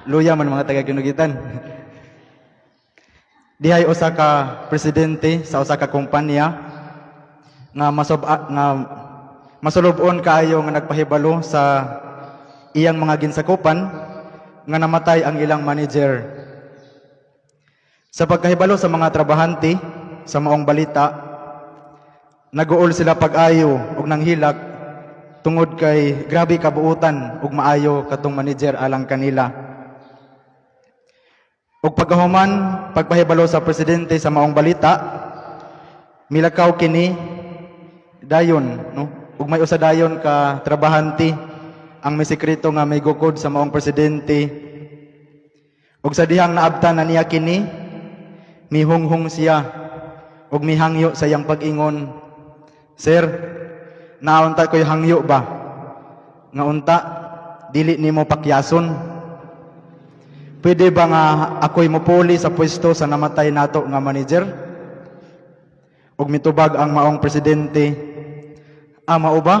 Luya man mga taga Kinugitan. Dihay usa ka presidente sa usa ka kumpanya nga masub nga masulub-on kaayo nga nagpahibalo sa iyang mga ginsakupan nga namatay ang ilang manager. Sa pagkahibalo sa mga trabahante sa maong balita, naguol sila pag-ayo og nanghilak tungod kay grabe kabuutan ug maayo katong manager alang kanila. Ug pagkahuman pagpahibalo sa presidente sa maong balita, milakaw kini dayon, no? Ug may usa dayon ka trabahante ang may sekreto nga may gukod sa maong presidente. Ug sa dihang naabtan na niya kini, mihunghong siya ug mihangyo sa iyang pag-ingon, "Sir, naunta ko'y hangyo ba? Nga unta, dili nimo pakyason. Pwede ba nga ako'y mupuli sa pwesto sa namatay nato nga manager?" Ug mitubag ang maong presidente, "Ah, mao ba?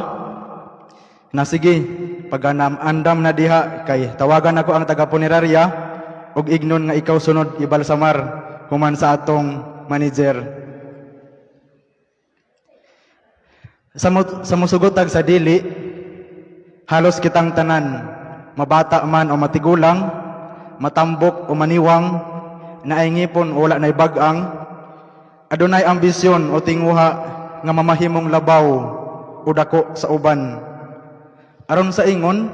Na sige, pag andam na diha kay tawagan ako ang taga punerarya ug ignon nga ikaw sunod ibalsamar human sa atong manager." Sa musugotag sa dili, halos kitang tanan, mabata man o matigulang, matambok o maniwang, naay ngipon o wala nay bag-ang, adunay ambisyon o tinguha nga mamahimong labaw o dako sa uban. Aron sa ingon,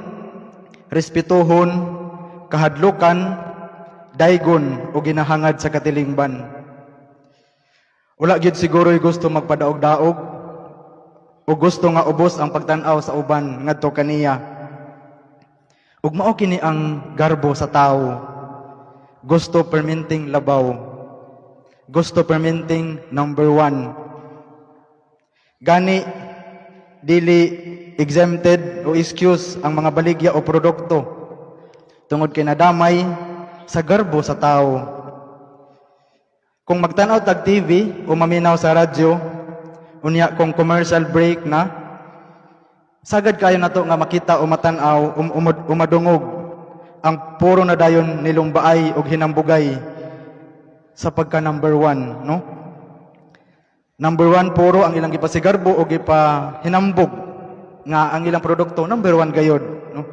respetuhon, kahadlukan, daygon o ginahangad sa katilingban. Wala gyud siguro'y gusto magpadaog-daog o gusto nga ubos ang pagtan-aw sa uban ngadto kaniya. Ug mao kini ang garbo sa tawo. Gusto perminting labaw. Gusto perminting number one. Gani, dili exempted o excuse ang mga baligya o produkto tungod kay nadamay sa garbo sa tawo. Kung magtan-aw tag TV o maminaw sa radyo, unya kung commercial break na, sagad kayo nato nga makita o matan-aw umadungog ang puro na dayon nilumbaay og hinambugay sa pagka number one, no? Number one puro ang ilang gipasigarbo o gipahinambog nga ang ilang produkto number one gayod, no?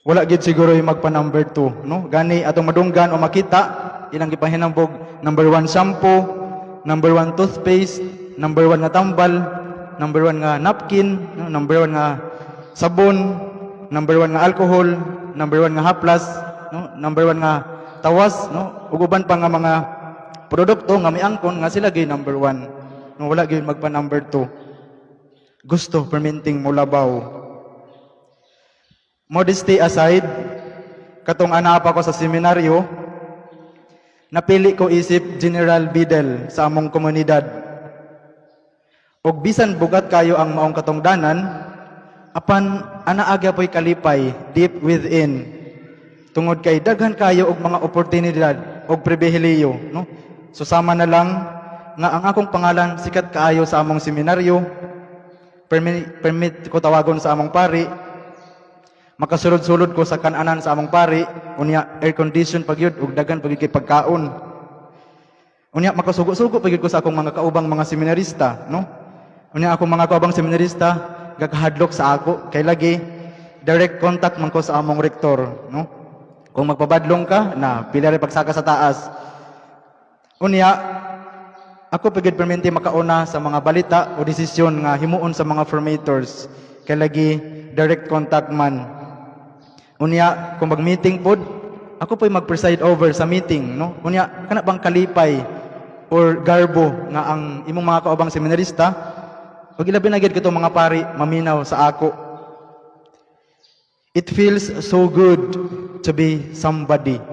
Wala gid siguro yung magpa number two, no? Gani atong madunggan o makita ilang gipahinambog number one shampoo, number one toothpaste, number one nga tambal, number one nga napkin, no? Number one nga sabon, number one nga alcohol, number one nga haplas, no? Number one nga tawas, no? Ug uban pa nga mga produkto nga miangkon nga sila gyud number one. No, wala gyud magpa number two. Gusto perminting mulabaw. Modesty aside, katong ana pa ko sa seminaryo, napili ko isip General Bidel sa among komunidad. Og bisan bugat kayo ang maong katungdanan, apan anaa gyapoy kalipay deep within. Tungod kay daghan kayo og mga oportunidad og pribilehiyo, no? So sama na lang nga ang akong pangalan sikat kaayo sa among seminaryo, permit ko tawagon sa among pari, makasulod-sulod ko sa kananan sa among pari, unya air condition pa gyud ug daghan pa gyud kay pagkaon. Unya makasugo-sugo pa gyud ko sa akong mga kaubang mga seminarista, no? Unya akong mga kaubang seminarista gakahadlok sa ako kay lagi direct contact man ko sa among rektor, no? Kung magpabadlong ka na pila rin pagsaka sa taas. Unya ako pa gyud permente makauna sa mga balita o desisyon nga himuon sa mga formators kay lagi direct contact man. Unya kung mag-meeting pod, ako po'y mag-preside over sa meeting, no? Unya kana bang kalipay or garbo nga ang imong mga kaubang seminarista ug ilabi na gyud katong mga pari maminaw sa ako. It feels so good to be somebody.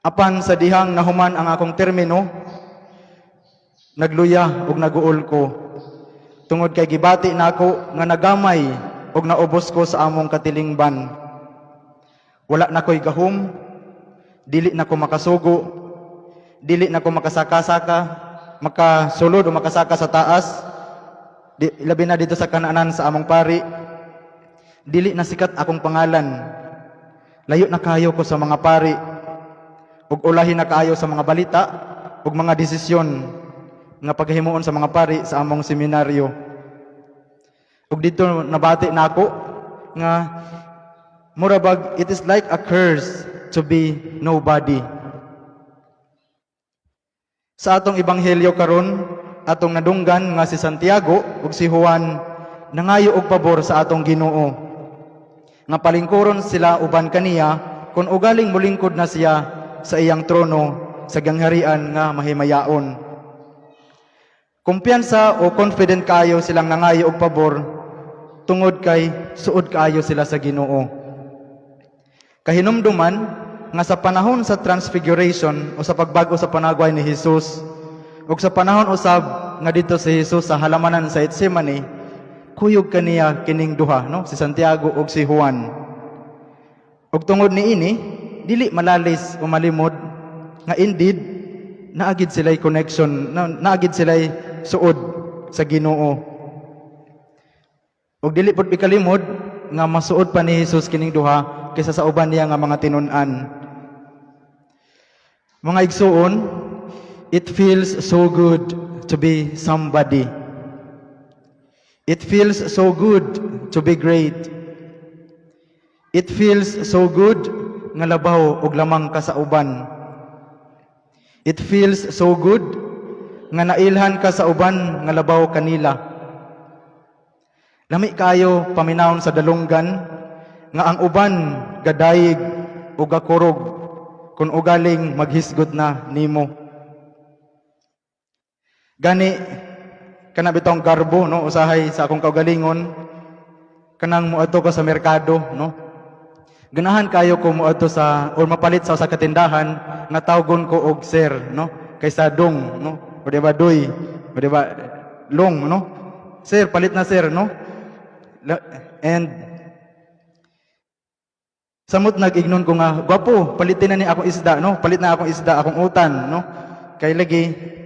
Apan sa dihang nahuman ang akong termino, nagluya ug naguol ko. Tungod kay gibati nako nga nagamay ug naubos ko sa among katilingban. Wala na ko'y gahom, dili na ko makasugo, dili na ko makasaka-saka, makasulod o makasaka sa taas, di, labi na dito sa kananan sa among pari, dili na sikat akong pangalan. Layo na kayo ko sa mga pari ug ulahi na kaayo sa mga balita ug mga desisyon nga paghimuon sa mga pari sa among seminaryo. Ug dito nabati nako nga mura bag it is like a curse to be nobody. Sa atong ebanghelyo karon, atong nadunggan nga si Santiago ug si Juan nangayo og pabor sa atong Ginoo nga palingkuron sila uban kaniya kung ugaling molingkod na siya sa iyang trono sa gingharian nga mahimayaon. Kumpiyansa o confident kaayo silang nangayo og pabor tungod kay suod kaayo sila sa Ginoo. Kahinumduman nga sa panahon sa Transfiguration o sa pagbag-o sa panagway ni Jesus ug sa panahon usab nga dito si Jesus sa halamanan sa Getsemane, kuyog kaniya kining duha, no, si Santiago ug si Juan. Ug tungod niini, dili malalis o malimod nga indeed naa gid sila'y connection, naa gid sila'y suod sa Ginoo. Ug dili pud ikalimod nga masuod pa ni Jesus kining duha kaysa sa uban niya nga mga tinun-an. Mga igsuon, it feels so good to be somebody. It feels so good to be great. It feels so good nga labaw og lamang ka sa uban. It feels so good nga nailhan ka sa uban nga labaw kanila. Lami kayo paminawon sa dalunggan nga ang uban gadayig o gakurog kung ugaling maghisgot na nimo. Gani kana bitong garbo, no, usahay sa akong kaugalingon, kanang moadto ko sa merkado, no, ganahan kayo ko moadto sa or mapalit sa usa ka tindahan nga tawgon ko og sir, no, kaysa dong, no, o di ba doy, o di ba long, no? Sir, palit na, sir, no? And samot nag-ignon ko nga, "Gwapo, palitin na ni akong isda," no? "Palit na akong isda, akong utan," no? Kay lagi,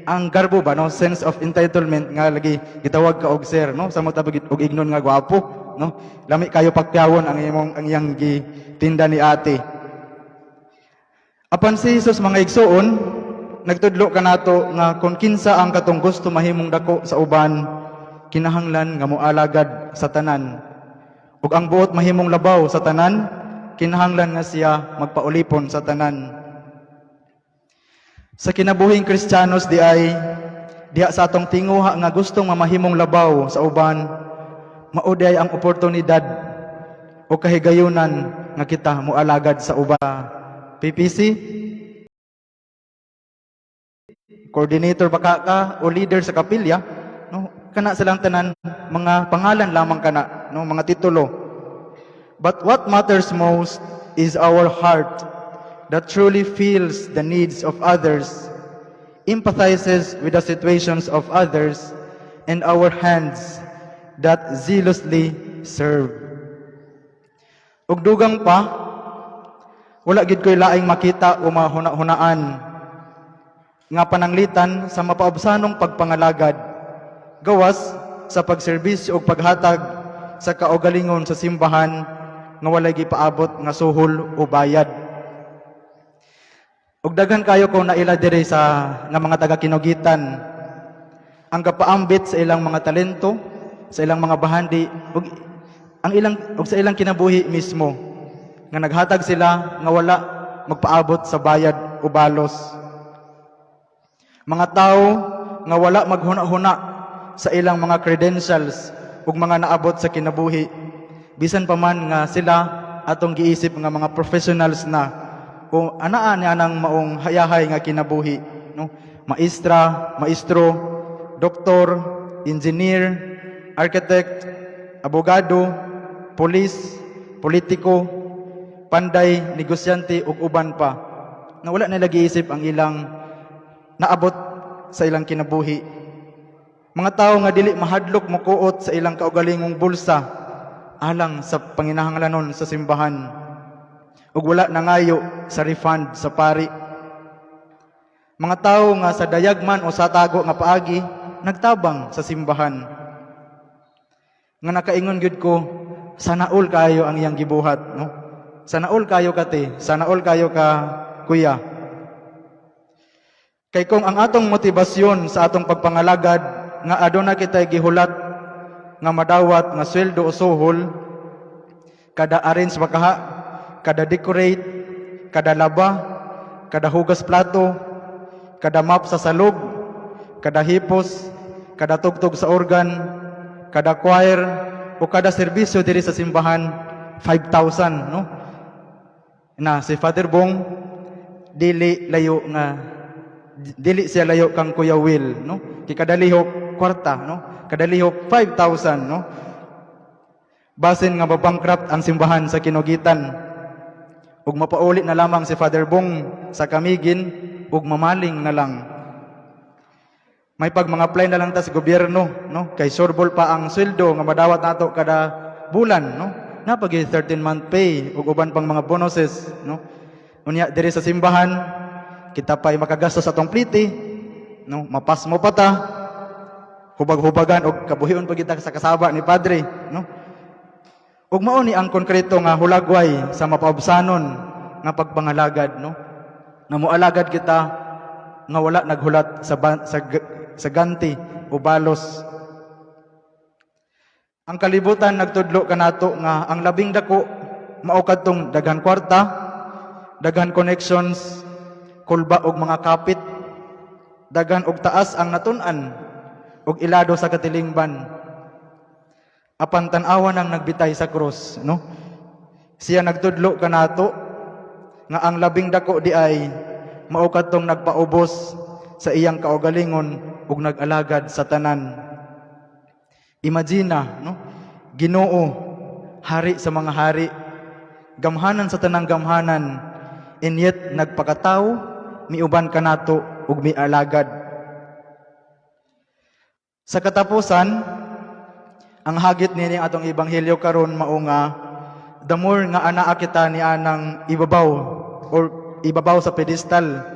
ang garbo ba, no? Sense of entitlement nga lagi gitawag ka og sir, no? Samot abig og ignon nga gwapo, no? Lami kayo pakyawon ang iyang gitinda ni ate. Apan si Jesus, mga igsuon, nagtudlo kanato nga kung kinsa ang katong gusto mahimong dako sa uban, kinahanglan nga moalagad sa tanan. Ug ang buot mahimong labaw sa tanan, kinahanglan nga siya magpaulipon sa tanan. Sa kinabuhing Kristiyanos di ay diha sa atong tinguha nga gustong mamahimong labaw sa uban, mao di ay ang oportunidad o kahigayunan nga kita moalagad sa uban. PPC, coordinator ba ka o leader sa kapilya, no, kana silang tanan mga pangalan lamang kana, no, mga titulo. But what matters most is our heart that truly feels the needs of others, empathizes with the situations of others, and our hands that zealously serve. Ug dugang pa, wala gid ko'y laing makita o mahuna-hunaan nga pananglitan sa mapaubsanong pagpangalagad gawas sa pagserbisyo ug paghatag sa kaugalingon sa simbahan nga walay gipaabot nga suhol o bayad. Ug daghan kayo ko naila diri sa nga mga taga Kinogitan ang kapaambit sa ilang mga talento, sa ilang mga bahandi ug ang ilang ug sa ilang kinabuhi mismo nga naghatag sila nga wala magpaabot sa bayad o balos. Mga tao nga wala maghuna-huna sa ilang mga credentials ug mga naabot sa kinabuhi, bisan pa man nga sila atong giisip nga mga professionals na o anaa niya nang maong hayahay nga kinabuhi, no, maestra, maestro, doktor, engineer, architect, abogado, pulis, politiko, panday, negosyante ug uban pa na wala nila giisip ang ilang naabot sa ilang kinabuhi. Mga tao nga dili mahadlok mokuot sa ilang kaugalingong bulsa alang sa panginahanglanon sa simbahan ug wala nangayo sa refund sa pari. Mga tao nga sa dayag man o sa tago nga paagi nagtabang sa simbahan. Nga nakaingon gyud ko, sana all kayo ang iyang gibuhat, no? Sana all kayo ka te, sana all kayo ka kuya. Kay kung ang atong motibasyon sa atong pagpangalagad nga aduna kitay gihulat nga madawat nga sweldo o suhol kada arrange makaha, kada decorate, kada laba, kada hugas plato, kada mop sa salog, kada hipos, kada tugtog sa organ, kada choir, o kada serbisyo diri sa simbahan, 5,000, no? Na si Father Bong dili layo nga dili siya layo kang Kuya Will, no? Kay kada lihok kwarta, no? Kada lihok 5,000, no? Basin nga mabankrupt ang simbahan sa Kinoguitan ug mapauli na lamang si Father Bong sa Camiguin ug mamaling na lang. May pag mga apply na lang ta sa gobyerno, no? Kay sureball pa ang sweldo nga madawat nato kada bulan, no? Napag 13 month pay ug uban pang mga bonuses, no? Unya diri sa simbahan, kita pa'y makagastos sa atong plite, no? Mapasmo pa ta, hubag-hubagan og kabuhion pa kita sa kasaba ni padre, no? Ug mao ni ang konkreto nga hulagway sa mapaubsanon nga pagpangalagad, no? Nga moalagad kita nga wala naghulat sa ganti o balos. Ang kalibutan nagtudlo kanato nga ang labing dako mao kadtong daghan kwarta, daghan connections, kulba og mga kapit, daghan og taas ang natun-an ug ilado sa katilingban. Apan tan-awa nang nagbitay sa krus, no? Siya nagtudlo kanato nga ang labing dako di ay mao kadtong nagpaubos sa iyang kaugalingon ug nag-alagad sa tanan. Imagine, no? Ginoo, hari sa mga hari, gamhanan sa tanang gamhanan, and yet nagpakatawo, miuban kanato ug mialagad. Sa katapusan, ang hagit niini atong ebanghelyo karon mao nga the more nga anaa kita ni anang ibabaw or ibabaw sa pedestal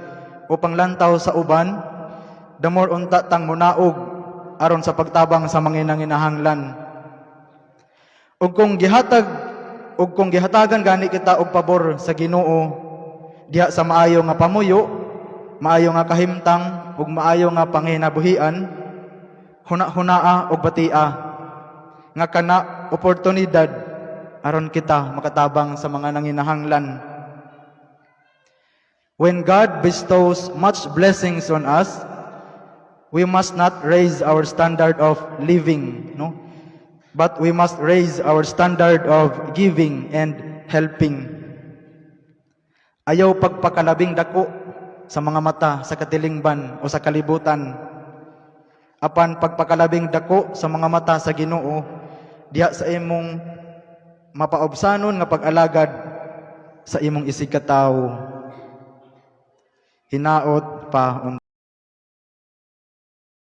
o panglantaw sa uban, the more unta tang munaog aron sa pagtabang sa mga nanginahanglan. Ug kung gihatagan gani kita og pabor sa Ginoo diha sa maayo nga pamuyo, maayo nga kahimtang ug maayo nga panginabuhian, huna-hunaa ug batia nga kana oportunidad aron kita makatabang sa mga nanginahanglan. When God bestows much blessings on us, we must not raise our standard of living, no? But we must raise our standard of giving and helping. Ayaw pagpakalabing dako sa mga mata sa katilingban o sa kalibutan. Apan pagpakalabing dako sa mga mata sa Ginoo diha sa imong mapaubsanon nga pag-alagad sa imong isigkatawo. Hinaot pa.